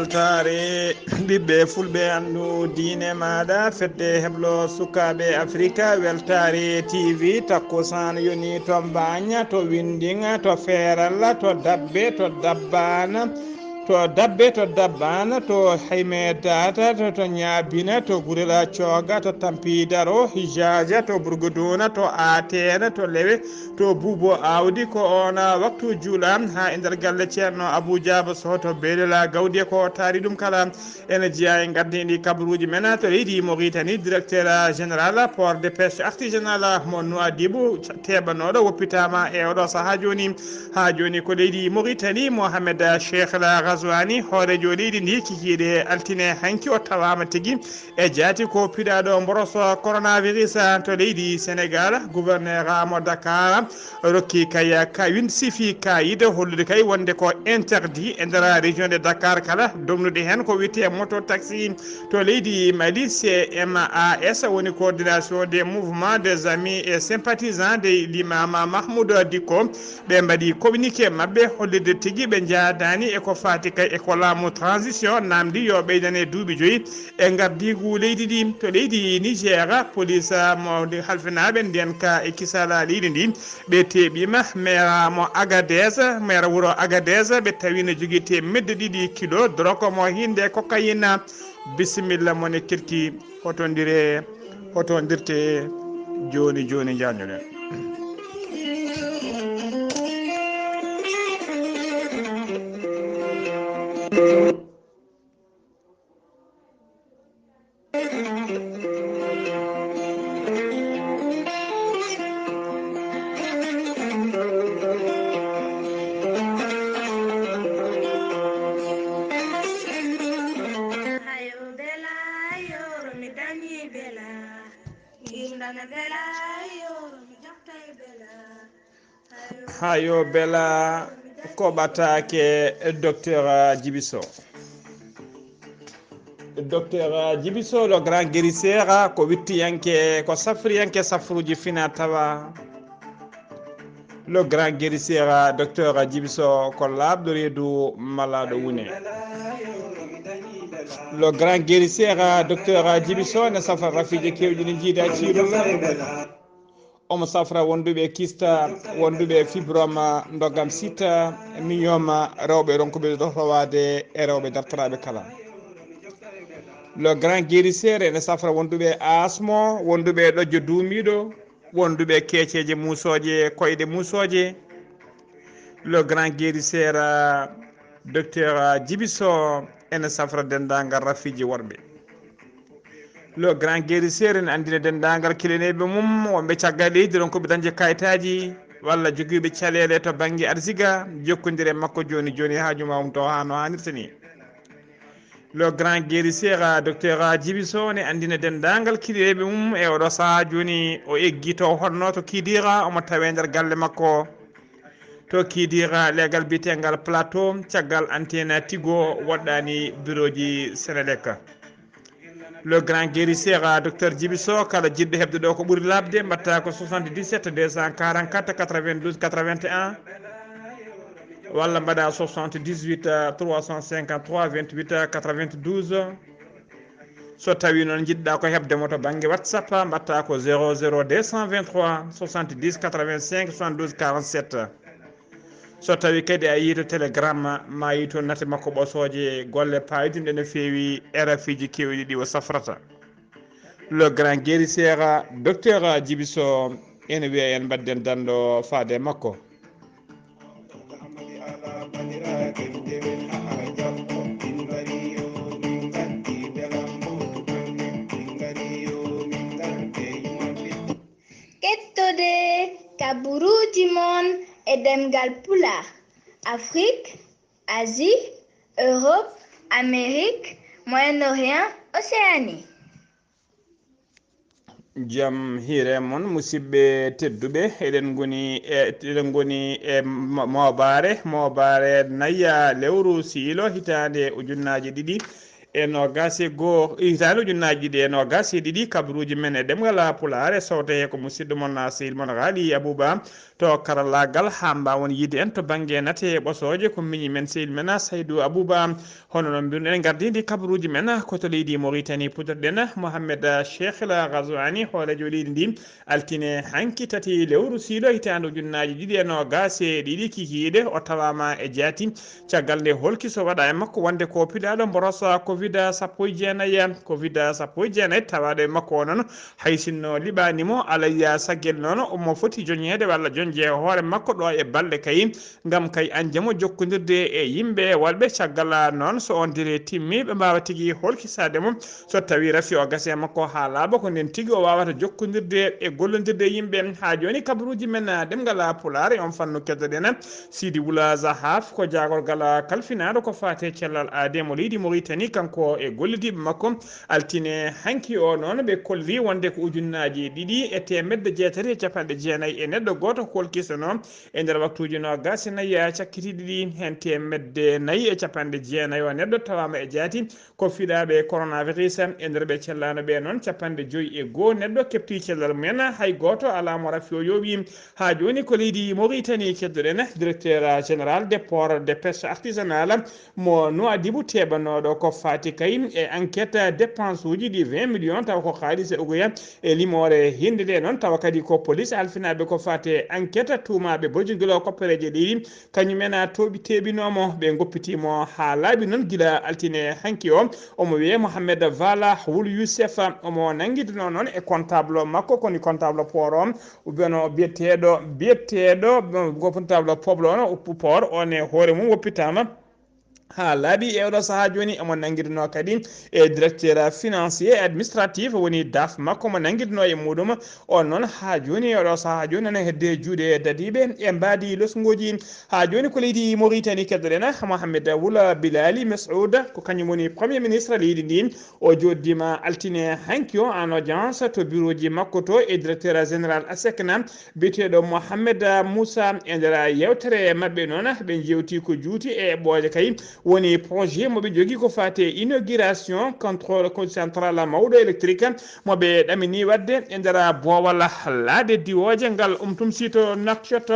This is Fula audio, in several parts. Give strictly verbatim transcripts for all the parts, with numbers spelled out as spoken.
Weltaare ɓiɓɓe fulɓe, anndu diine maaɗa, fedde heblo sukaaɓe Afrika, Weltaare T V, takkusaan yoni to Mbaaña, to Windiŋa, to Feeralla, to Dabbe, to Dabbaana, to Dabbe, to Dabbaana, to Hayme Daata, to, to Ñaabina, to Gurela Cooga, to Tampi Daro, Hijaaja, to Burguduuna, to Ateena, to Lewe, to Buubo Aawdi. Ko oon waktu juula haa e nder galle Ceerno Abuu Jaaba Soh to Beelel Gawdi. Ko taari ɗum kala ene jeyaa e ngardiiɗi kabaruuji men to leydi Moritani. Directeur général port de pêche artisanal mo Nouadhibou teeɓanooɗo woppitaama e oɗo sahaa jooni. Haa jooni ko leydi Moritani, Mohamed Cheikh El Ghazouani, hooreejo leydi ndi, kikiiɗe altine hanki o tawaama tigi e jaati ko piɗaaɗo mboroso coronavirus to leydi Sénégal. Gouverneur mo Dakar rokki kay ka win sifi kayit hollude kay wonde ko interdit e nder région de Dakar kala, domnude heen ko wiyetee moto taxi to leydi Mali. C M A S woni coordination des mouvements des amis et sympathisants de l'imam Mahmoud Dicko. Ɓe mbaɗi communiqué maɓɓe hollirde tigi ɓe njaadaani e ko faati kay e ko laamu transition namdi yo ɓeydane duuɓi joyi e ngardiigu leydi ndi. To leydi Niger, police mo halfinaaɓe ndeenka e kisala leydi ndi, ɓe teeɓiima. Maire mo Agadez, maire wuro Agadez, ɓe tawi no jogii teemedde ɗiɗi kilo drogue mo hinnde cocaïne. Bisimilla mon e kirki, hotondiree, hotondirtee jooni jooni, njaajnoɗen. Hayo bela, yoro mi dañi bela. Ngimdana bela, yoro mi joftay bela. Hayo bela, ko ɓataake, Docteur Djiby Soh. Docteur Djiby Soh, le grand guérisseur, ko wittiyanke, ko safriyanke safruuji fina tawa. Le grand guérisseur, Docteur Djiby Soh, ko laaɓɗo reedu malaaɗo wune. Le grand guérisseur, Docteur Djiby Soh, ne safra rafiiji keewɗi ɗi njiida ciirol. Omo safra wonduɓe kista, wonduɓe fibrome, ndogam sita, myome, rewɓe ronkuɓe rowaade e rewɓe dartoraaɓe kala. Le grand guérisseur ene safra wonduɓe asmo, wonduɓe ɗojjo duumiiɗo, wonduɓe keeceeje muusooje, koyɗe muusooje. Le grand guérisseur, Docteur Djiby Soh ene safra denndaangal rafiiji worɓe. Le grand guérisseur ene anndina denndaangal kilineeɓe mum wonɓe caggal leydi, ronkuɓe dañde kayitaaji walla jogiiɓe caleeɗe to bannge arsiga, jokkondire makko jooni jooni, haaju ma umto haa no haanirta ni. Le grand guérisseur, Docteur Djiby Soh, ne anndina denndaangal kilineeɓe mum e oɗo sahaa jooni, o eggi to honno to Kidira, omo tawee nder galle makko. To Kidira, leegal biyeteengal Plateau, caggal antenne Tigo woɗɗaani birooji Senelec. Le grand guérisseur, Docteur Djiby Soh, kala jiɗɗo heɓde ɗo ko ɓuri laaɓde, mbaɗta ko soixante-dix-sept deux cent quarante-quatre quatre-vingt-douze quatre-vingt-un, walla mbaɗa soixante-dix-huit trois cent cinquante-trois vingt-huit quatre-vingt-douze. So tawii noon njiɗɗa ko heɓde mo to bannge WhatsApp, mbaɗta ko zéro zéro deux cent vingt-trois soixante-dix quatre-vingt-cinq soixante-douze quarante-sept. So tawii kadi a yii to Telegram, ma yii toon nate makko ɓosooje, golle paayodinɗe no feewi e rafiiji keewɗi ɗi o safrata. Le grand guérisseur, Docteur Djiby Soh, ene wiya en mbaɗden danndo faade e makko. Kettode kaburuuji mon e ɗemngal Pulaar, Afrik, Asie, Europe, Amérique, Moyen-Orient, Océanie. Jam hiire mon, musidɓe tedduɓe, eɗen ngoni e, eɗen ngoni e mo-, moobaare, moobaare naya lewru siilo hitaande ujunnaaje ɗiɗi E noogaas e goo, hitaande ujunnaaji ɗiɗi e noogaas e ɗiɗi, kabaruuji men e ɗemngal Pulaar e sowte he ko musidɗo mon, Seydi mon Haali Abuba, to karallaagal, haa mbaawon yiide en to bannge nate e ɓosooje, ko miñi men, sehil men, Saydu Abuba. Hono noon mbirno en, ngardiindi kabaruuji men ko to leydi Moritani, puɗɗorɗen Mohamed Cheikh El Ghazouani, hooreejo leydi ndi, altine hanki tati lewru siilo hitaande ujunnaaji ɗiɗi e noogaas e ɗiɗi kikiiɗe, o tawaama e jaati. Caggal nde holki so waɗa e makko wonde ko piɗaaɗo mboros covid sappo e jeenayi, covid sappo e jeenayi tawaaɗo e makko o noon, hay sinno liɓaani mo, alaya saggel noon omo foti joñeede walla joñje e hoore makko ɗo e balɗe kay, ngam kay añde mo jokkondirde e yimɓe waɗɓe caggal noon so on délai timmi, ɓe mbaawa tigi holkisaade mo. So tawii rafi o gasi e makko haa laaɓa, ko ndeen tigi o waawata jokkondirde e gollondirde e yimɓe. Haa jooni kabaruuji men, ah, ɗemngal Pulaar e on fannu keddoɗen Sidi Wula Zahaf, ko jaagorgal kalfinaaɗo ko faati e cellal aadee mo leydi Moritani, kanko e gollidiiɓe makko. Altine hanki o noon ɓe kolli wonde ko ujunnaaji ɗiɗi e teemedde jeetati e capanɗe jeenayi e neɗɗo gooto kolkisanoo e nder waktuuji noogaas e nayi cakkitiiɗi ɗi, heen teemedde nayi e capanɗe jeenayi o neɗɗo tawaama e jaati. Ko fiɗaaɓe coronavirus e nder ɓe cellaano ɓe noon, capanɗe joyi e goo neɗɗo keɓti cellal mumen, hay gooto alaa mo rafi o yooɓi. Haa jooni ko leydi Moritani keddoɗen, directeur général des ports de pêche artisanale mo Nouadhibou teɓanooɗo ko faati kay e enquête dépense uji ɗi vingt millions, tawa ko haalis e ugoya e limoore hinde nde noon, tawa kadi ko police halfinaaɓe ko faati e enquête tuumaaɓe bojogol koppereeje ɗiɗi. Kañum en a tooɓi teeɓinoomo, ɓe ngoppitiimo haa laaɓi noon gila altine hanki o. Omo wiyee Mohamed Vala Wul Youssef, omo nanngiduno noon e comptable makko, koni comptable port o, ubiyano biyeteeɗo, biyeteeɗo, comptable poblo on, port on e hoore mum woppitaama. Haa laaɓi e oɗo sahaa jooni, omo nanngiduno kadi e directeur financier et administratif, woni daf makko mo nanngiduno e muɗum. On noon haa jooni e oɗo sahaa jooni nana hedde juuɗe dadiiɓe e mbaadi losnguuji. Haa jooni ko leydi Moritani keddoɗen, Mohamed Wula Bilali Masoud, ko kañum woni premier ministre leydi ndi. O jooɗdiima altine hanki o en audience to bureau ji makko to e directeur général ASECNA, biyeteeɗo Mohamed Moussa. E nder yewtere maɓɓe noon, ɓe njeewti ko juuti e eɓɓooje kay, woni projet mo ɓe njogii ko faati e inauguration contrôle central mawɗo électrique mo ɓe ɗamini waɗde e nder boowal laaɗe diwooje ngal Umtum Sito Nouakchott.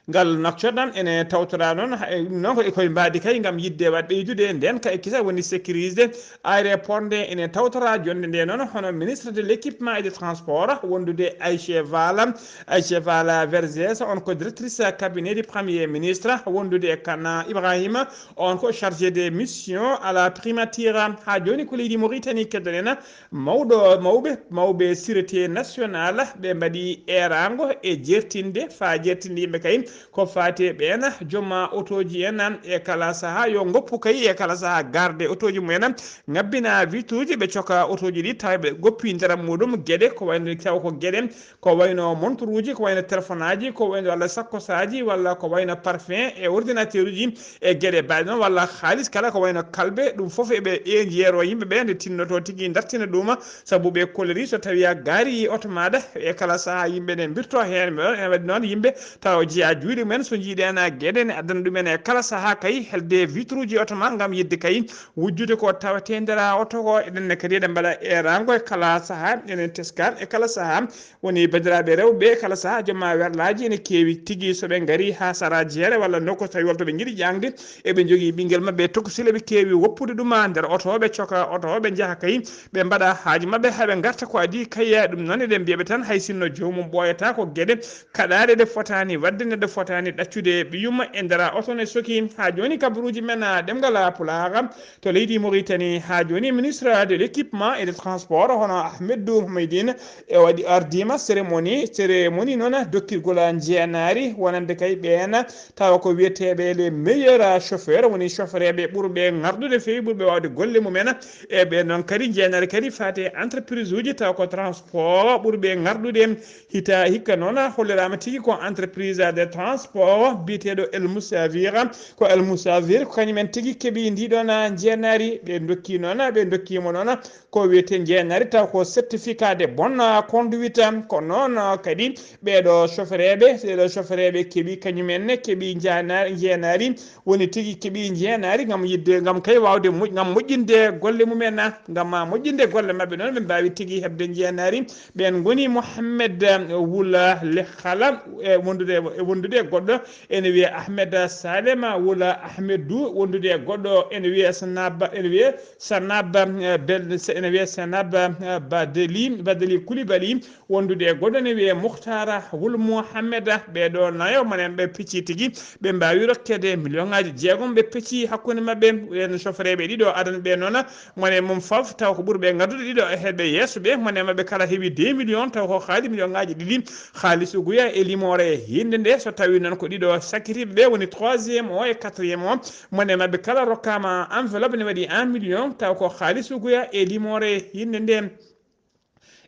Ngal Nouakchott ene tawtora noon, ha-, e, noon ko e koye mbaadi kay ngam yiɗde waɗ ɓeydude ndeen ka e kisa woni sécurisé aéroport nde. Ene tawtora jonnde nde noon hono ministre de l'équipement et des transports wondude Aïché Vala, Aïché Vala Vergès, on ko directrice cabinet du premier ministre, wondude e Kana Ibrahima, on ko chargé des missions à la primature. Haa jooni ko leydi Moritani keddoɗen, mawɗo mawɓe, mawɓe sûreté nationale, ɓe mbaɗi eeraango e jeertinde, faa jeertinde yimɓe kay ko faati e ɓeen jooma otooji en e kala sahaa yo ngoppu kay e kala sahaa garde otooji mumen, ngabbina vitre uji, ɓe coka otooji ɗi tawa ɓe goppi nder muɗum geɗe ko wayno taw ko geɗe ko wayno montre uji, ko wayno téléphone aji, ko wayno walla sakkosaaji, walla ko wayno parfum e ordinateur uji e geɗe baaɗe noon, walla haalis kala ko wayno kalbe, ɗum fof eɓe ƴee-, jeero yimɓe ɓe nde tinnoto tigi dartina ɗum, sabu ɓe kolori so tawi a gaari oto maɗa e kala sahaa yimɓe ne mbirto heen. Ene waɗi noon yimɓe tawa jeya juuɗe mumen so njiiɗi en a geɗe ne addana ɗumen e kala sahaa kay helde vitre uji oto ma ngam yiɗde kay wujjude ko tawete nder oto ko. Eɗen ne kadi eɗen mbaɗa eeraango e kala sahaa, eɗen teska e kala sahaa. Woni banndiraaɓe rewɓe, kala sahaa jooma werlaaji ene keewi tigi. So ɓe ngarii haa sara jeere walla nokku so tawi walla to ɓe njiɗi ƴaŋde, eɓe njogii ɓinngel maɓɓe tokosel, eɓe keewi woppude ɗum nder oto, ɓe coka oto, ɓe njaha kay, ɓe mbaɗa haaju maɓɓe haa ɓe ngarta ko adii kay. Ɗum noon eɗen mbiya ɓe tan hay sinno joomum ɓooyata ko geɗe kaɗaaɗe ɗe fotaani waɗde, neɗɗo fotaani ɗaccude ɓiyum e nder oto ne soki. Haa jooni kabaruuji men, ah, ɗemngal Pulaar to leydi Mauritanie. Haa jooni ministre de l'équipement et des transports hono Ahmedou Houmaydine e waɗi ardiima cérémonie. Cérémonie noon dokkirgol njeenaari wonande kay ɓeen tawa ko wiyeteeɓe les meilleurs chauffeurs, woni chauffeureɓe ɓurɓe ŋarɗude feewi, ɓurɓe waawde golle mumen. E ɓeen noon kadi njeenaari kadi faati e entreprise uji tawa ko transport ɓurɓe ŋarɗude. Hita hikka noon holliraama tigi ko entreprise de transport biyeteeɗo El Musavir. Ko El Musavir ko kañum en tigi keɓi ndi ɗon njeenaari. Ɓe ndokki noon, ɓe ndokki mo noon ko wiyetee njeenaari, taw ko certificat de bonne conduite. Ko noon kadi ɓeeɗo chauffeureɓe, ɓeeɗo chauffeureɓe keɓi kañum en ne keɓi njaana-, njeenaari, woni tigi keɓi njeenaari ngam yiɗde, ngam kay waawde moƴ-, ngam moƴƴinde golle mumen, ngam moƴƴinde golle maɓɓe noon ɓe mbaawi tigi heɓde njeenaari. Ɓeen ngoni Mohammed, eh, Wula Lekhala, e wondude, e wondude e goɗɗo ene wiyee Ahmed Salema Wula Ahmedu, wondude e goɗɗo ene wiyee Sanaba, ene wiyee Sanaba, eh, Bel-, ene wiyee Sanaba, eh, Badeli, Badeli Kulibali, wondude e goɗɗo ene wiyee Muhtara Wul Mohammed. Ɓee ɗoo nayo, mone ɓe pecci tigi, ɓe mbaawi rokkeede million ŋaaji jeegom, ɓe pecci hakkunde maɓɓe. En chauffeureɓe ɗiɗo adan ɓe noon, mone mum fof taw ko ɓuri ɓe ngaddude ɗiɗo e heɓɓe yeeso ɓe, mone maɓɓe kala heɓi deux millions, taw ko haali million ŋaaji ɗiɗi. Haalis uguya e limoore hinnde nde, so tawi noon ko ɗiɗo sakkitiiɓe ɓe woni troisième o e quatrième o, mone maɓɓe kala rokkaama enveloppe ne waɗi un million, taw ko haalis uguya e limoore hinnde nde.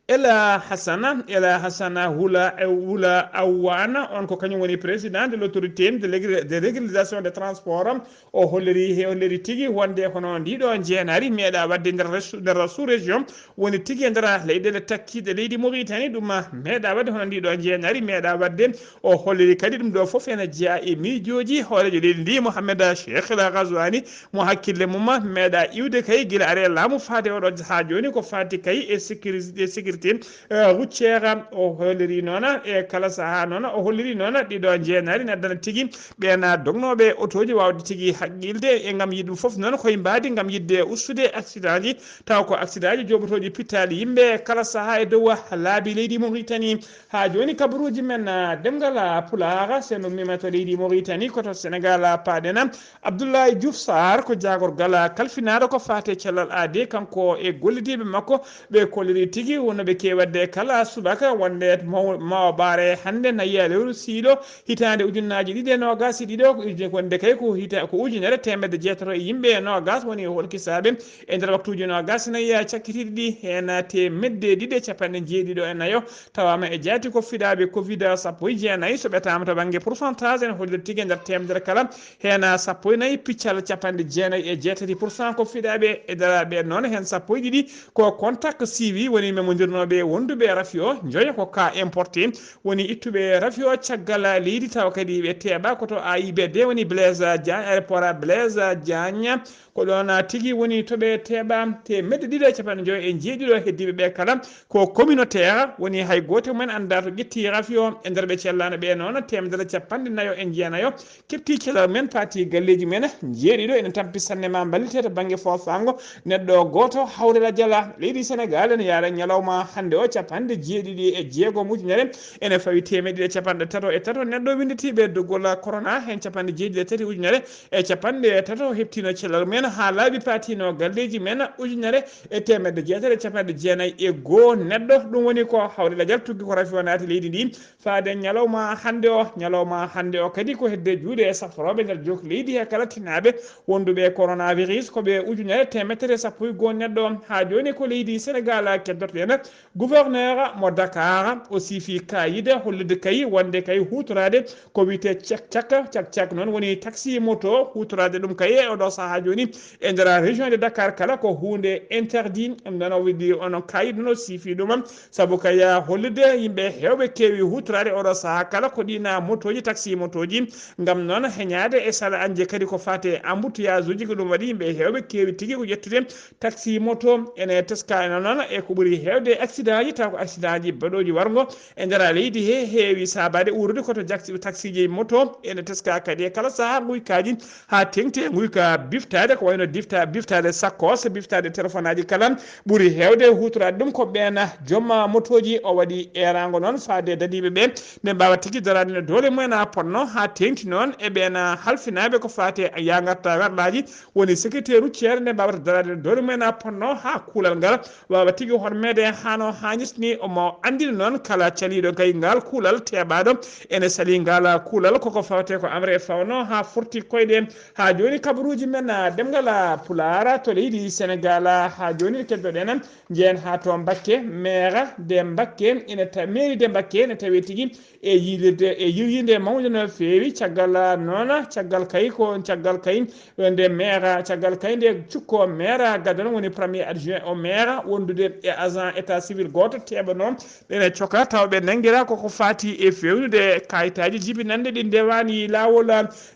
Ela Hassana, Ela Hassana Wula, Wula Awana, on ko kañum woni président de l'autorité de l'égri-, de régularisation des transports. O holliri, he holliri tigi wonde hono ndiɗo njeenaari meeɗa waɗde nder resu-, nder sous-région, woni tigi e nder leyɗeele takkiiɗe leydi Mauritanie, ɗum meeɗa waɗde hono ndiɗo njeenaari meeɗa waɗde. O holliri kadi ɗum ɗo fof ene jeyaa e miijooji hooreejo leydi ndi, Mohamed Cheikh El Ghazouani, mo hakkille mum meeɗa iwde kay gila are laamu faade oɗo haa jooni ko faati kay e sécurité, e sécurité, eh, routière. O holliri noon e kala sahaa noon, o holliri noon ɗiɗo njeenaari ne addana tigi ɓeen dognooɓe otooji waawde tigi haqqilde e ngam yiɗum fof noon koye mbaadi ngam yiɗde ustude accident ji, taw ko accident ji jooɓotooji pittaali yimɓe kala sahaa e dow laabi leydi Mauritanie. Haa jooni kabaruuji men, ah, ɗemngal, ah, Pulaar, so en ummiima to leydi Mauritanie, ko to Senegal, ah, paaɗen. Abdoulaye Diouf Sarr ko jaagorgal, ah, kalfinaaɗo ko faati e cellal aadee, kanko e gollidiiɓe makko, ɓe kolliri tigi wonno ɓe keewi waɗde kala subaka wonde maw-, mawa ɓaare hannde nayi e lewru siilo hitaande ujunnaaji ɗiɗi e noogaas e ɗiɗo, ko uju-, wonde kay ko hita-, ko ujunere teemedde jeetato e yimɓe e noogaas woni holkisaaɓe e nder waktuuji noogaas e nayi cakkitiiɗi ɗi, heen teemedde ɗiɗi e capanɗe jeeɗiɗo e nayo tawaama e jaati ko fiɗaaɓe covid sappo e jeenayi. So ɓetaama to bannge pourcentage, ene hollira tigi e nder teemedere kala, heen sappo e nayi piccal capanɗe jeenayi e jeetati pour cent ko fiɗaaɓe e daraaɓe noon, heen sappo e ɗiɗi ko contact suivi, woni memondirnooɓe wonduɓe rafi o, njoya ko cas importé, woni ittuɓe rafi o caggal leydi, tawa kadi ɓe teeɓa ko to A I B D, woni Blaise Diagne, aéroport Blaise Diagne, ko ɗoon tigi woni to ɓe teeɓa. Teemedde ɗiɗi e capanɗe njoyo e jeeɗiɗo heddiiɓe ɓe kala ko communautaire, woni hay gooto mum en anndaa to ƴetti rafi o. E nder ɓe cellaano ɓe noon, teemedere capanɗe nayo e jeenayo keɓti cellal mum en, paati galleeji mum en, jeeɗiɗo ene tampi sanne ma mballite to bannge foofaango neɗɗo gooto hawre lajal leydi Senegal. Ene yaara ñalawma hannde o capanɗe jeeɗiɗi e jeegom ujunere, ene fawi teemedde ɗiɗi e capanɗe tato e tato neɗɗo winnditiiɓe doggol corona, heen capanɗe jeeɗiɗi e tati ujunere e capanɗe tato heɓtiino cellal mum en, haa laabi paatiino galleeji mum en ujunere e teemedde jeetati e capanɗe jeenayi e goo neɗɗo. Ɗum woni ko hawre lajal tuggi ko rafi o naati leydi ndi. Faade ñalawma hannde o, ñalawma hannde o kadi ko hedde juuɗe e safrooɓe nder jook leydi he kala tinaaɓe wonduɓe coronavirus, ko ɓe ujunere teemedere sappo e goo neɗɗo. Haa jooni ko leydi Senegal keddorto en. Gouverneur mo Dakar o siifi kaayide hollude kay wonde kay huutoraade ko wiyetee cak-cak. Cak-cak noon woni taxi moto, huutoraade ɗum kay e oɗo sahaa jooni e nder région de Dakar kala ko huunde interdit. Ɗum noon o wiɗi onon kaayide noon o siifi ɗum. Sabu kay hollude yimɓe heewɓe keewi huutoraade oɗo sahaa kala ko ɗiin motooji, taxi motooji, ngam noon heñaade e sala anje kadi ko faati e embouteillage uji, ko ɗum waɗi yimɓe heewɓe keewi tigi ko ƴettude taxi moto. Ene teska ene noon e ko ɓuri heewde accident ji, taw ko accident ji baɗooji warngo e nder leydi he heewi saabaade uurdude ko to jaksi-, taxi ji moto. Ene teska kadi e kala sahaa nguykaaji haa teeŋti e nguyka biftaade, ko wayno difta-, biftaade sakkos, biftaade téléphone aji kala. Ɓuri heewde huutoraade ɗum ko ɓeen joom motooji. O waɗi eeraango noon faade dadiiɓe ɓe, nde mbaawa tigi daraade no doole mumen a potno, haa teeŋti noon e ɓeen halfinaaɓe ko faati e yaangarta werlaaji, woni sécurité routière, nde mbaawata daraade no doole mumen a potno, haa kuulal ngal waawa tigi hormeede haa no haañirta ni, omo anndina noon kala caliiɗo gay ngal kuulal teeɓaaɗo ene salii ngal kuulal. Koko fawte ko amre fawno haa forti koyɗe. Haa jooni kabaruuji men, ah, ɗemngal, ah, Pulaar to leydi Senegaal, ah, haa jooni keddoɗen, njehen haa to Mbakke, meera de Mbakke ene ta-, mairie de Mbakke ene tawee tigi e yiilirde, e yiilirde mawnde no feewi. Caggal, ah, noon, caggal kay ko, caggal kay nde meera, caggal kay nde cukko meera gadano woni premier adjoint au maire wondude e agent état civil gooto teeɓanoo ɓe ene coka tawa ɓe nanngira koko faati e feewnude kayitaaji jibinannde ɗi ndewaani laawol.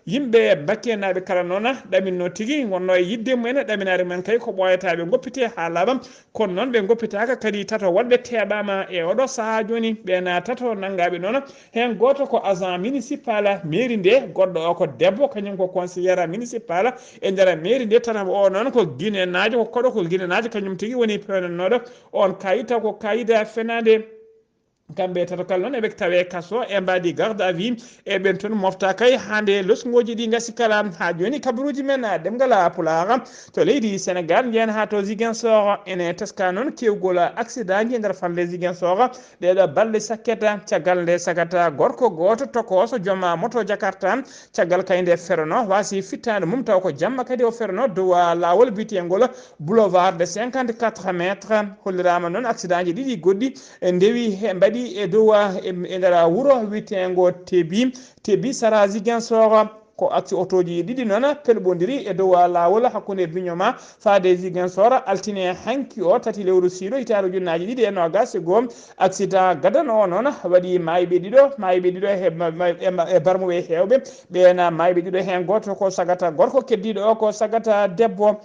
Yimɓe Mbakkenaaɓe kala noon ɗaminno tigi, wonno e yiɗde mumen, ɗaminaare mumen kay ko ɓooyata ɓe ngoppite haa laaɓa. Kono noon ɓe ngoppitaaka kadi tato waɗɓe teeɓaama e oɗo sahaa jooni. Ɓeen tato nanngaaɓe noon, heen gooto ko agent municipal mairie nde, goɗɗo o ko debbo, kañum ko conseillère municipal e nder mairie nde. Tataɓo o noon ko Guinénaajo, ko koɗo ko Guinénaajo, kañum tigi woni peewnannooɗo on kayit, taw ko kayit fenaande. Kamɓe tato kala noon eɓe tawe kaso e mbaadi garde à vue, e ɓen toon mofta kay haa nde losngooji ɗi ngasi kala. Haa jooni kabaruuji men, ah, ɗemngal, ah, Pulaar to leydi Senegaal, njehen haa to Ziguinchor. Ene teska noon kewgol accident ji e nder falnde Ziguinchor ɗeeɗo balɗe sakkata. Caggal nde sagata gorko gooto tokooso joom moto Jakarta, caggal kay nde ferono, waasi fittaandu mum taw ko jamma kadi o ferono dow, ah, laawol biyeteengol boulevard de cinquante-quatre mètres. Holliraama noon accident ji ɗiɗi goɗɗi e ndewi he mbaɗi e dow, e, e nder wuro wiyeteengo Tebi, Tebi sara Ziguinchor. Ko acci otooji ɗiɗi noon pelɓondiri e dow laawol hakkunde Bignona faade Ziguinchor, altine hanki o, tati lewru sulet, hitaande ujunnaaji ɗiɗi e noogaas e goo. Accident gadano o noon waɗi maayɓe ɗiɗo, maayɓe ɗiɗo he ma-, ma-, e ma-, e barmuɓe heewɓe. Ɓeen maayɓe ɗiɗo heen gooto ko sagata gorko, keddiiɗo o ko sagata debbo.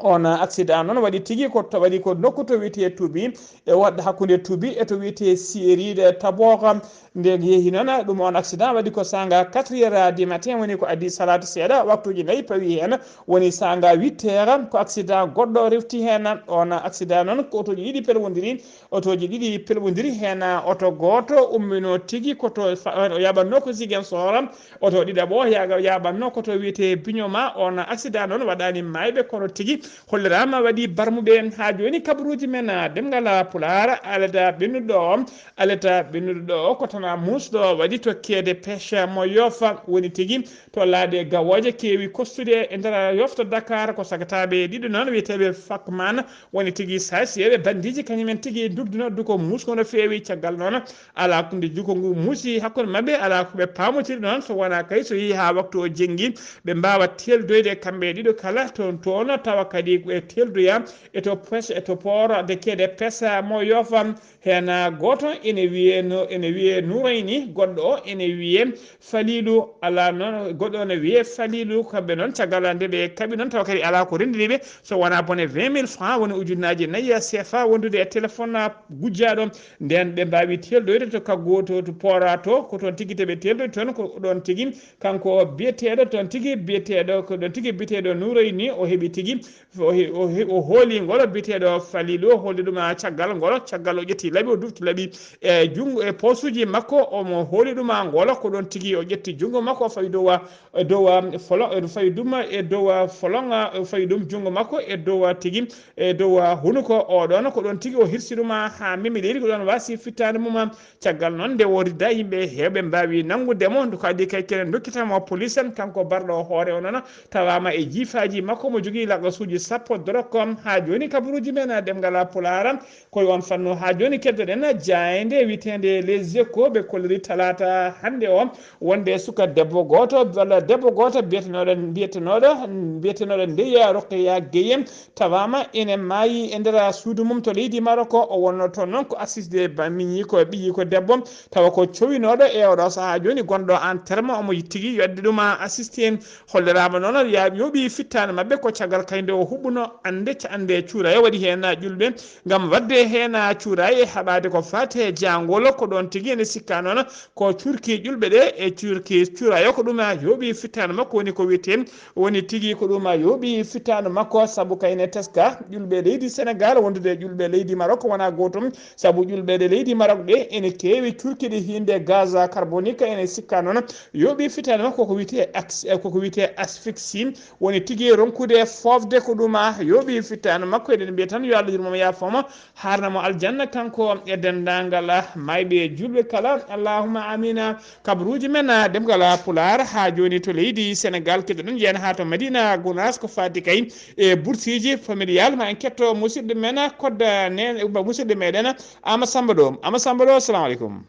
On accident noon waɗi tigi ko to, waɗi ko nokku to wiyetee Tuubi, e waɗde hakkunde Tuubi e to wiyetee Siyeri de Tabora. Nde yehi noon, ɗum on accident waɗi ko saanga quatre heures du matin, woni ko adii salaatu seeɗa, waktuuji nayi pawi heen. Woni saanga huit heures, ko accident goɗɗo refti heen. On accident noon ko otooji ɗiɗi pelwondiri, otooji ɗiɗi pelwondiri heen. Oto gooto ummino tigi ko to fa-, o yaɓatno ko Ziguinchor. Oto ɗiɗaɓo yaaga-, yaaɓatno ko to wiyetee Bignona. On accident noon waɗaani maayɓe, kono tigi holliraama waɗi barmuɓe. Haa jooni kabaruuji men, ah, ɗemngal Pulaar, alata ɓennuɗo o, alata ɓennuɗo o ko tana muusɗo waɗi to keede pêche mo Yoff. Woni tigi to laaɗe gawooje keewi kostude e nder Yoff to Dakar, ko sagataaɓe ɗiɗo noon wiyeteeɓe Fakman. Woni tigi saasiyeeɓe bandiiji kañumen tigi ndugduno duko muusngo no feewi. Caggal noon, alaa ko nde juko ngu muusi hakkunde maɓɓe, alaa ko ɓe paamotiri noon, so wonaa kay so yehii haa waktu o jenngi, ɓe mbaawa teeldoyde kamɓe ɗiɗo kala toon, toon tawa kadi e teeldoya e to pes-, e to port de keede pêche mo Yoff. Heen gooto ene wiyee no, ene wiyee Nurayni, goɗɗo o ene wiyee Falilu. Alaa noon, goɗɗo o ne wiyee Falilu. Kamɓe noon, caggal nde ɓe kaɓi noon, tawa kadi alaa ko renndini ɓe so wonaa bone vingt mille francs, woni ujunnaaji nayi C F A wondude e téléphone gujjaaɗo. Ndeen ɓe mbaawi teeldoyde to kaggu to, to port to, ko toon tigi to ɓe teeldoyde toon, ko ɗoon tigi kanko biyeteeɗo toon tigi, biyeteeɗo, ko ɗoon tigi biyeteeɗo Nurayni, o heɓi tigi, o he-, o he-, o hooli ngol biyeteeɗo Falilu, o hooli ɗum, ah, caggal ngol, caggal o ƴetti laɓi, o dufti laɓi e junngo, e poosuuji makko, omo hooli ɗum, ah, ngol, ko ɗoon tigi o ƴetti junngo makko, o fawi dow, ah, e dow, ah, folo-, o fawi ɗum e dow, ah, folon, ah, o fawi ɗum junngo makko e dow, ah, tigi, e dow, ah, hunuko o ɗoon, ko ɗoon tigi o hirsi ɗum, ah, haa memi leydi, ko ɗoon waasi fittaandu mum, ah. Caggal noon, nde o ridda, yimɓe heewɓe mbaawi nanngude mo, ndu ko adii kay kene ndokkita mo police, kanko barɗo hoore o noon, tawaama e jiifaaji makko, mo jogii laqasuuji sappo dorok. Haa jooni kabaruuji men ɗemngal Pulaar, ko e on fannu. Haa jooni keddoɗen jaaynde wiyeteende Les Échos, ɓe kolliri talaata hannde o, wonde suka debbo gooto, walla debbo gooto biyetenooɗo, biyetenooɗo, biyetenooɗo Ndeya Roqeya Gueye, tawaama ene maayi e nder suudu mum to leydi Maroc. O wonnoo toon noon ko assisde ba-, miñiiko, ɓiyiiko debbo, tawa ko cowinooɗo e oɗo sahaa jooni, gonɗo en terme, omo tigi yodde ɗum assisté. Holliraama noon ya-, yooɓi fittaandu maɓɓe ko caggal kay nde o huɓɓuno annde ca-, annde cuuraya, waɗi heen ƴulɓe ngam waɗde heen cuuraya e haɓaade ko faati e jaangol. Ko ɗoon tigi ene sikka noon ko cuurki ƴulɓe ɗe e cuurki cuuraya, ko ɗum yooɓi fittaandu makko, woni ko wiyetee, woni tigi ko ɗum yooɓi fittaandu makko, sabu kayne teska ƴulɓe leydi Senegaal wondude e ƴulɓe leydi Maroc wonaa gootum, sabu ƴulɓe ɗe leydi Maroc ɗe ene keewi cuurki ɗi hiinde gaz carbonique, ene sikka noon yooɓi fittaandu makko ko wiyetee ax-, koko wiyetee asphyxie, woni tigi ronkude foofde ko Ɗuma yooɓi fittaandu makko, eɗen mbiya tan yo Allah yurmo mo, yaafoo mo, haarna mo aljanna, kanko e denndaangal maayɓe e juulɓe kala. Allahumma amina. Kabaruuji men, ah, Demngal Pulaar, haa jooni to leydi Senegaal, keɗoɗen, jeyan haa to Madina Gunaas, ko faati kay e bursiiji familial. Ma en ketto musidɗo men, ah, kodda nen, musidɗo meɗen, ah, Ama Samba Ɗo. Ama Samba Ɗo, assalamu aleykum.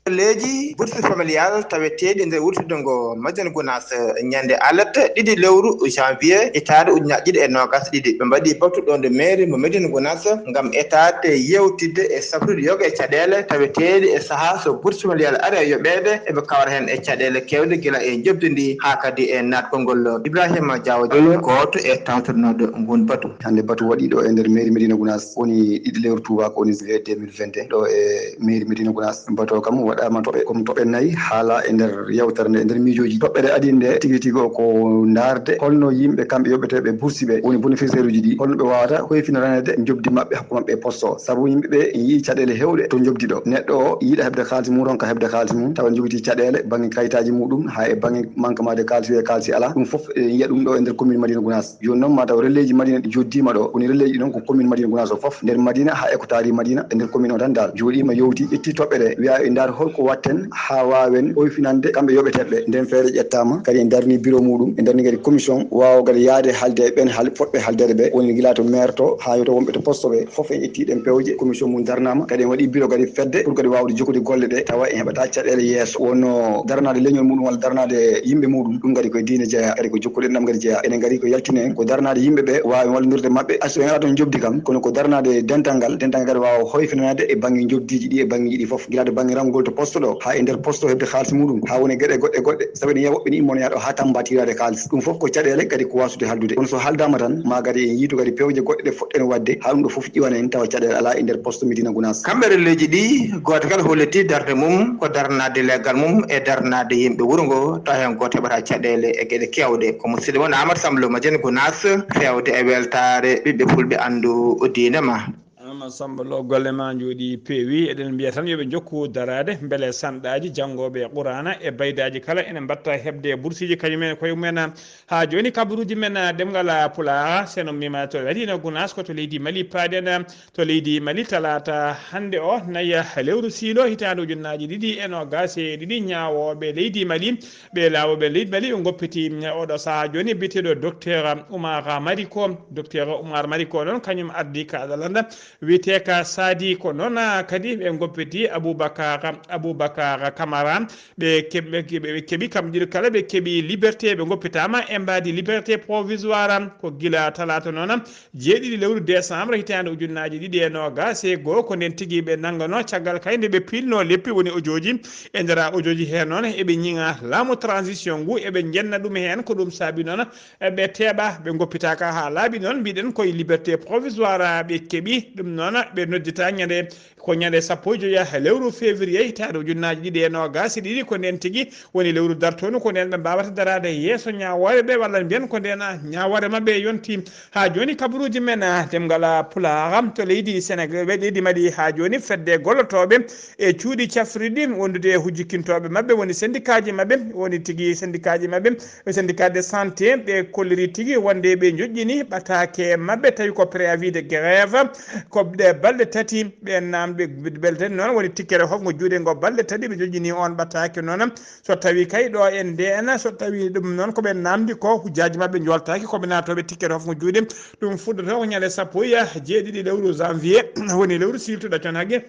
Leeji bourse familiale taweteeɗi nder wurtudde ngo Madina Gunaas, eh, ñande alat ɗiɗi lewru janvier hitaande ujunnaji ɗiɗi e noogas ɗiɗi. Ɓe mbaɗi batu ɗo nder mairie mo Madina Gunaas ngam etaade yewtidde e safrude yoga e caɗeele taweteeɗe e sahaa so bourse familiale ari e yoɓeede, eɓe kawra heen e caɗeele keewɗe gila e njoɓdi ndi haa kadi e naatgol ngol. Ibrahima Diaw Diallo, gooto e tawtornooɗo ngun batu. Hannde batu waɗiiɗo e nder mairie Madina Gunaas woni ɗiɗi lewru tuuba ko woni juillet deux mille vingt et un ɗo e mairie Madina Gunaas. Bato kam waɗaama toɓɓe, comme toɓɓe nayi haala e nder yewtere nde, e nder miijooji. Toɓɓere adii nde tigi tigi o ko ndaarde holno yimɓe kamɓe yoɓeteeɓe bourse ɓe, woni bénéficiaire uji ɗi, holno ɓe waawata hoyfiniraneede njoɓdi maɓɓe hakku maɓɓe e poste o. Sabu yimɓe ɓe yii caɗeele heewɗe to njoɓdi ɗo. Neɗɗo o yiɗa heɓde kaalis mum, ronka heɓde kaalis mum, tawa jogitii caɗeele bannge kayitaaji muɗum, haa e bannge manquement de kaalis, wiyee kaalis alaa. Ɗum fof e yiya ɗum ɗo e nder commune Madina Gunaas. Jooni noon, ma taw relais ji Madina ɗi joddiima ɗo. Woni relais ji ɗon ko commune Madina Gunaas o fof, nder Madina haa e ko taari Madina, e nder commune o tan dal. Jooɗiima, yewti, ƴetti toɓɓe ɗe, wiya e ndaar holko watten haa waawen oyfinande kamɓe yoɓeteeɓe ɓe. Nden feere ƴettaama, kadi en darni bureau muɗum, en darni kadi commission waawa kadi yaade haalde e ɓen haal-, fotɓe haaldeede ɓe. Woni gila to maire to haa yewta wonɓe to poste ɓe, fof en ƴetti ɗen pewje, commission mum darnaama, kadi en waɗi bureau kadi fedde pour kadi waawde jokkude golle ɗe, tawa en heɓata caɗeele yeeso. Wonno darnaade leñol muɗum walla darnaade yimɓe muɗum, ɗum kadi koye diine jeyaa, kadi ko jokkuɗe ɗam kadi jeyaa. Enen kadi ko yaltini en, ko darnaade yimɓe ɓe, waawi wallondirde maɓɓe. Hay so ɓe ngalaa toon njoɓdi kam, kono ko darnaade dental ngal, dental ngal kadi waawa hoyfinaade e bannge njoɓdiiji ɗi e banngeeji ɗi fof, gila to bannge ranngol to poste ɗo, haa e nder poste o heɓde kaalis muɗum, haa woni geɗe goɗɗe goɗɗe. Sabu ene wiya woɓɓe ne immona yaha ɗo haa Tamba tiiraade kaalis. Ɗum fof ko caɗeele kadi ko waasude haaldude. Kono so haaldaama tan, ma kadi en yiitu kadi pewje goɗɗe ɗe fotɗen waɗde, haa ɗum ɗo fof ƴiwana en tawa caɗeele alaa e nder poste Médina Gounass. Kamɓe relais ji ɗi, gooto kala hollitii darnde mum ko darnaade leggal mum e darnaade yimɓe wuro ngo, tawa heen gooto heɓata caɗeele e geɗe keewɗe. Ko musidɗo mon Amadou Samba Lo Madina Gounass, feewde e weltaare ɓiɓɓe fulɓe anndu diine ma. Amadou Samba Lo, golle ma njooɗi peewi. Eɗen mbiya tan yo ɓe njokku daraade, mbele sanɗaaji janngooɓe Quraana e baydaaji kala ene mbatta heɓde bursiiji kañum en koye mumen. Haa jooni kabaruuji men, ah, ɗemngal, ah, Pulaar, so en ummiima to Madina Gounass, ko to leydi Mali paaɗen, ah, to leydi Mali talaata hannde o, nayi, ah, lewru siilo hitaande ujunnaaji ɗiɗi e noogaas e ɗiɗi, ñaawooɓe leydi Mali, ɓe laawooɓe leydi Mali, ɓe ngoppiti, mm, oɗo sahaa jooni, biyeteeɗo Docteur Oumar Mariko. Docteur Oumar Mariko noon, kañum ardii ka adalanda wiyeteeka Sadi ko noon, ah, kadi ɓe ngoppiti Aboubacar, Aboubacar Camara. Ɓe keɓ-, ɓe keɓi, ɓe keɓi kam ɗiɗo kala, ɓe keɓi liberté, ɓe ngoppitaama e mbaadi liberté provisoire. Ko gila talaata noon, jeeɗiɗi lewru décembre hitaande ujunnaaji ɗiɗi e noogaas e goo, ko ndeen tigi ɓe nannganoo, caggal kay nde ɓe piilnoo leppi, woni ojooji. E nder ojooji hee noon, eɓe ñiŋa laamu transition ngu, eɓe njenna ɗum heen, ko ɗum saabi noon ɓe teeɓa, ɓe ngoppitaaka haa laaɓi noon, mbiɗen koye liberté provisoire ɓe keɓi ɗum noon, ɓe noddita ñande Ko ñande sappo e joya lewru février hitaande ujunnaaji ɗiɗi e noogaas e ɗiɗi, ko ndeen tigi woni lewru dartoondu, ko ndeen ɓe mbaawata daraade yeeso ñaawoore ɓe, walla mbiyen ko ndeen ñaawoore maɓɓe yonti. Haa jooni kabaruuji men, ah, ɗemngal Pulaar to leydi Senegaal, leydi Mali, haa jooni fedde gollotooɓe e cuuɗi cafrirɗi wondude e hujjikintooɓe maɓɓe, woni sendikaaji maɓɓe, woni tigi sendikaaji maɓɓe, ɓe syndicat de santé, ɓe kolliri tigi wonde ɓe njoƴƴini ɓataake maɓɓe, tawi ko préavis de grève, ko ɗe balɗe tati ɓe namdi, balɗe tati noon woni tikkere hofngo juuɗe ngo balɗe tati ɓe njoƴƴini on ɓataake noon. So tawi kay ɗo en ndeen, so tawi ɗum noon ko ɓe namdi ko hujjaaji maɓɓe njoltaaki, ko ɓe naatooɓe tikkere hofngo juuɗe, ɗum fuɗɗoto ko ñande sappo e jeeɗiɗi lewru janvier, woni lewru siiltuɗo con hagge.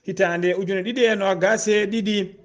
Hitaande ujune ɗiɗi e noogaas e ɗiɗi.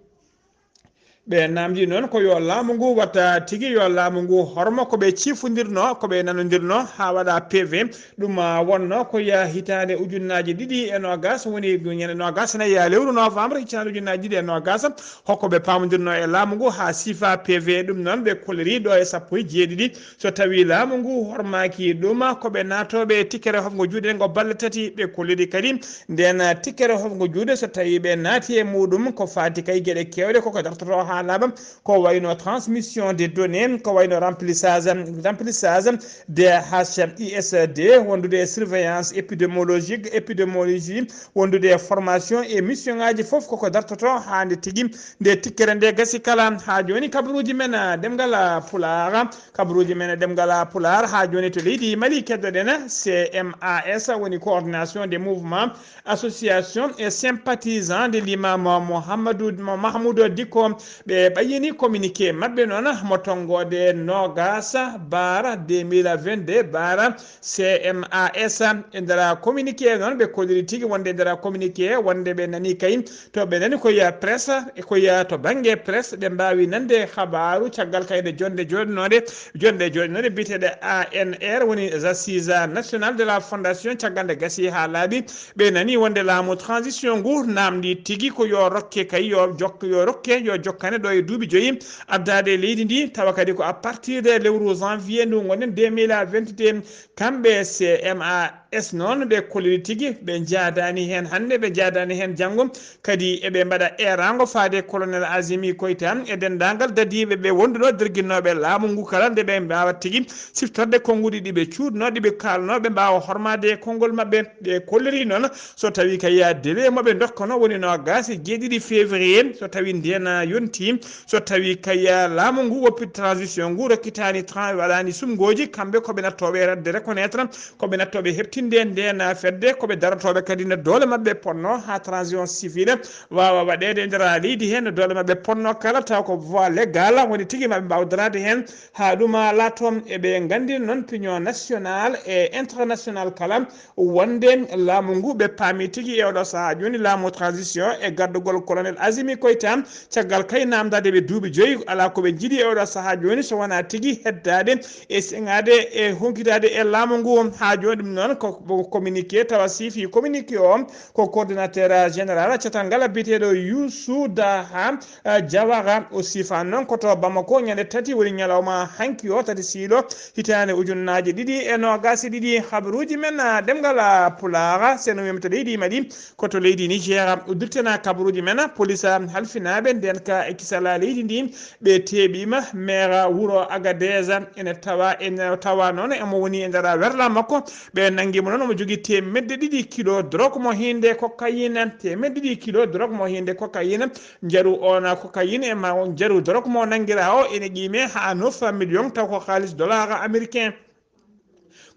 Ɓe namdi noon ko yo laamu ngu watta tigi, yo laamu ngu hormo ko ɓe cifondirno, ko ɓe nanondirno haa waɗa P V. Ɗum, ah, wonno ko ya hitaande ujunnaaji ɗiɗi e noogaas, woni ñande noogaas e nayi ya lewru novembre hitaande ujunnaaji ɗiɗi e noogaas, hokko ɓe paamondirno e laamu ngu haa siifa P V. Ɗum noon ɓe kolliri ɗo e sappo e jeeɗiɗi. So tawi laamu ngu hormaaki ɗum, ko ɓe naatooɓe tikkere hofngo juuɗe ngo balɗe tati. Ɓe kolliri kadi ndeen tikkere hofngo juuɗe, so tawi ɓe naati e muɗum, ko faati kay geɗe keewɗe koko dartoto laaɓa, ko wayno transmission des données, ko wayno remplissage, remplissage D H I S D, wondude e surveillance épidémiologique, épidémiologie, wondude e formation e mission ngaji fof koko dartoto haa nde tigi nde tikkere nde gasi kala. Haa jooni kabaruuji men, ah, ɗemngal, ah, Pulaar, kabaruuji men e ɗemngal, ah, Pulaar, haa jooni to leydi Mali keddoɗen C M A S, woni coordination des mouvements, associations et sympathisants de l'imam Mouhamadou, Mahmoud Dicko. Ɓe ɓayyini communiqué maɓɓe noon mo tonngoode noogas baara deux mille vingt-deux baara C M A S. E nder communiqué noon, ɓe kolliri tigi wonde e nder communiqué wonde ɓe nani kay, to ɓe nani ko ya presse, e ko ya to bannge presse, ɓe mbaawi nande habaaru caggal kay nde jonde jooɗnooɗe, jonde jooɗnooɗe biyeteeɗe A N R, woni Assises Nationales de la Fondation, caggal nde gasi haa laaɓi, ɓe nani wonde laamu transition ngu naamndi tigi ko yo rokke kay, yo jok-, yo rokke, yo jokkane ɗo e duuɓi joyi addaade e leydi ndi, tawa kadi ko à partir de lewru janvier ndu ngonɗen deux mille vingt-deux, kamɓe C M A S noon, ɓe kolliri tigi, ɓe njaadaani heen hannde, ɓe njaadaani heen janngo, kadi eɓe mbaɗa eeraango faade colonel Azimi Koyta e denndaangal dadiiɓe ɓe wonduno derginnooɓe laamu ngu kala, nde ɓe mbaawa tigi siftorde konnguɗi ɗi ɓe cuuɗnoo, ɗi ɓe kaalnoo, ɓe mbaawa hormaade konngol maɓɓe. Ɓe kolliri noon, so tawii kay ya délai mo ɓe ndokkano woni noogaas e jeeɗiɗi février, so tawii ndeen yontii, so tawii kay laamu ngu woppi transition ngu rokkitaani tran-, waɗaani sumngooji, kamɓe ko ɓe nattooɓe radde reconnaître, ko ɓe nattooɓe heɓtinde ndeen fedde, ko ɓe darotooɓe kadi no doole maɓɓe potnoo haa transition civile waawa waɗeede e nder leydi heen, no doole maɓɓe potnoo kala, taw ko voie légale woni tigi maɓɓe mbaawa daraade heen haa ɗum laatoo. Eɓe nganndini noon pignon national e international kala wonde laamu ngu ɓe paami tigi e oɗo sahaa jooni laamu transition e gardugol colonel Azimi Koyta, caggal kay naamndaade ɓe duuɓi joyi, alaa ko ɓe njiɗi e oɗo sahaa jooni so wonaa tigi heddaade e seŋaade e honkitaade e laamu ngu. Haa jooni ɗum noon ko, ko communiqué, tawa siifi communiqué o ko coordinateur général catal ngal biyeteeɗo Youssou Daha, eh, Diawara. O siifa noon ko to Bamako ñande tati woni ñalawma hanki o, tati siilo hitaande ujunnaaje ɗiɗi e noogaas e ɗiɗi. Habaruuji men, ah, ɗemngal, ah, Pulaar, seno wiyam to leydi Mali, ko to leydi Niger. Uddirtena kabaruuji men, police, ah, halfinaaɓe ndeen ka e kisal leydi ndi, ɓe teeɓiima maire wuro Agadez. Ene tawa, ene tawa noon emo woni e nder werla makko. Ɓe nanngi mo noon, omo jogii teemedde ɗiɗi kilo drogue mo hiinde cocaïne, teemedde ɗiɗi kilo drogue mo hiinde cocaïne. Njaru on cocaïne e ma on njaru drogue mo nanngiraa o ene qiimee haa neuf millions, taw ko kaalis dollar américain.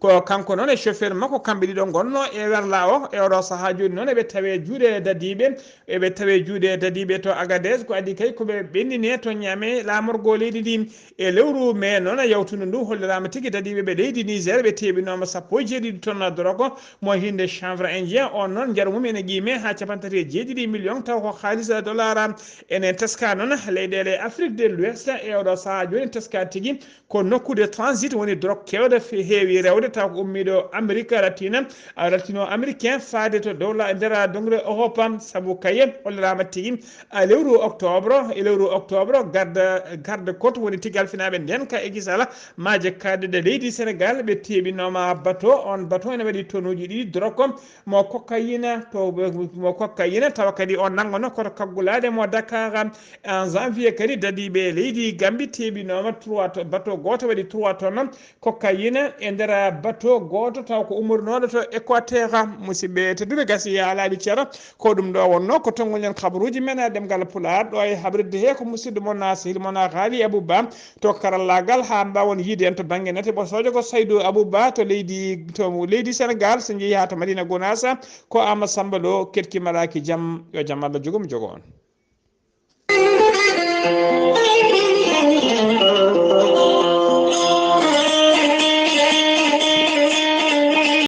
Ko kanko noon e chauffeur makko, kamɓe ɗiɗo ngonnoo e werla o. E oɗo sahaa jooni noon eɓe tawee juuɗe dadiiɓe, eɓe tawee juuɗe dadiiɓe to Agadez. Ko adii kay ko ɓe ɓenninee to Niamey, laamorgo leydi ndi. E lewru mee noon yawtundu ndu, holliraama tigi dadiiɓe ɓe leydi Niger ɓe teeɓinooma sappo e jeeɗiɗi tonnes drogue mo hiinde chanvre indien. On noon njaru mum ene qiimee haa cappanɗe tati e jeeɗiɗi millions, taw ko kaalis dollar. Enen teska noon leyɗeele Afrique de l'Ouest e oɗo sahaa jooni teska tigi ko nokku de transit woni drogue keewɗo fe-, heewi rewde, taw ko ummiiɗo Amérique latine, latino américain faade to dow la-, nder dongre Europe. Sabu kaye holliraama tigi e lewru octobre, e lewru octobre, garde, garde côte woni tigi halfinaaɓe ndeen ka e kisal maaje kaaɗɗe leydi Sénégal, ɓe teeɓinooma bateau. On bateau ene waɗi tonuuji ɗiɗi drogue mo cocaïne, to, mo cocaïne, tawa kadi on nanngono koto kaggulaaɗe mo Dakar. En janvier kadi dadiiɓe leydi Gambie teeɓinooma trois to-, bateau gooto waɗi trois tonnes cocaïne e nder bateau gooto, taw ko ummorinooɗo to Équateur. Musidɓe tedduɓe, gasi ya alaaɓe ceero, ko ɗum ɗo wonnoo ko tonngol men kabaruuji men ɗemngal Pulaar, ɗo e habrirde he ko musidɗo mon, sehil mon, Haali Abou Ba, to karallaagal, haa mbaawon yiide en to bannge nate ɓosoojo ko Saydou Abou Ba to leydi, to leydi Sénégal. So njeyii haa to Madina Gounass, ko Amadou Samba Lo, keɗki malaaki jam, yo jam Allah jogo mo jogo on.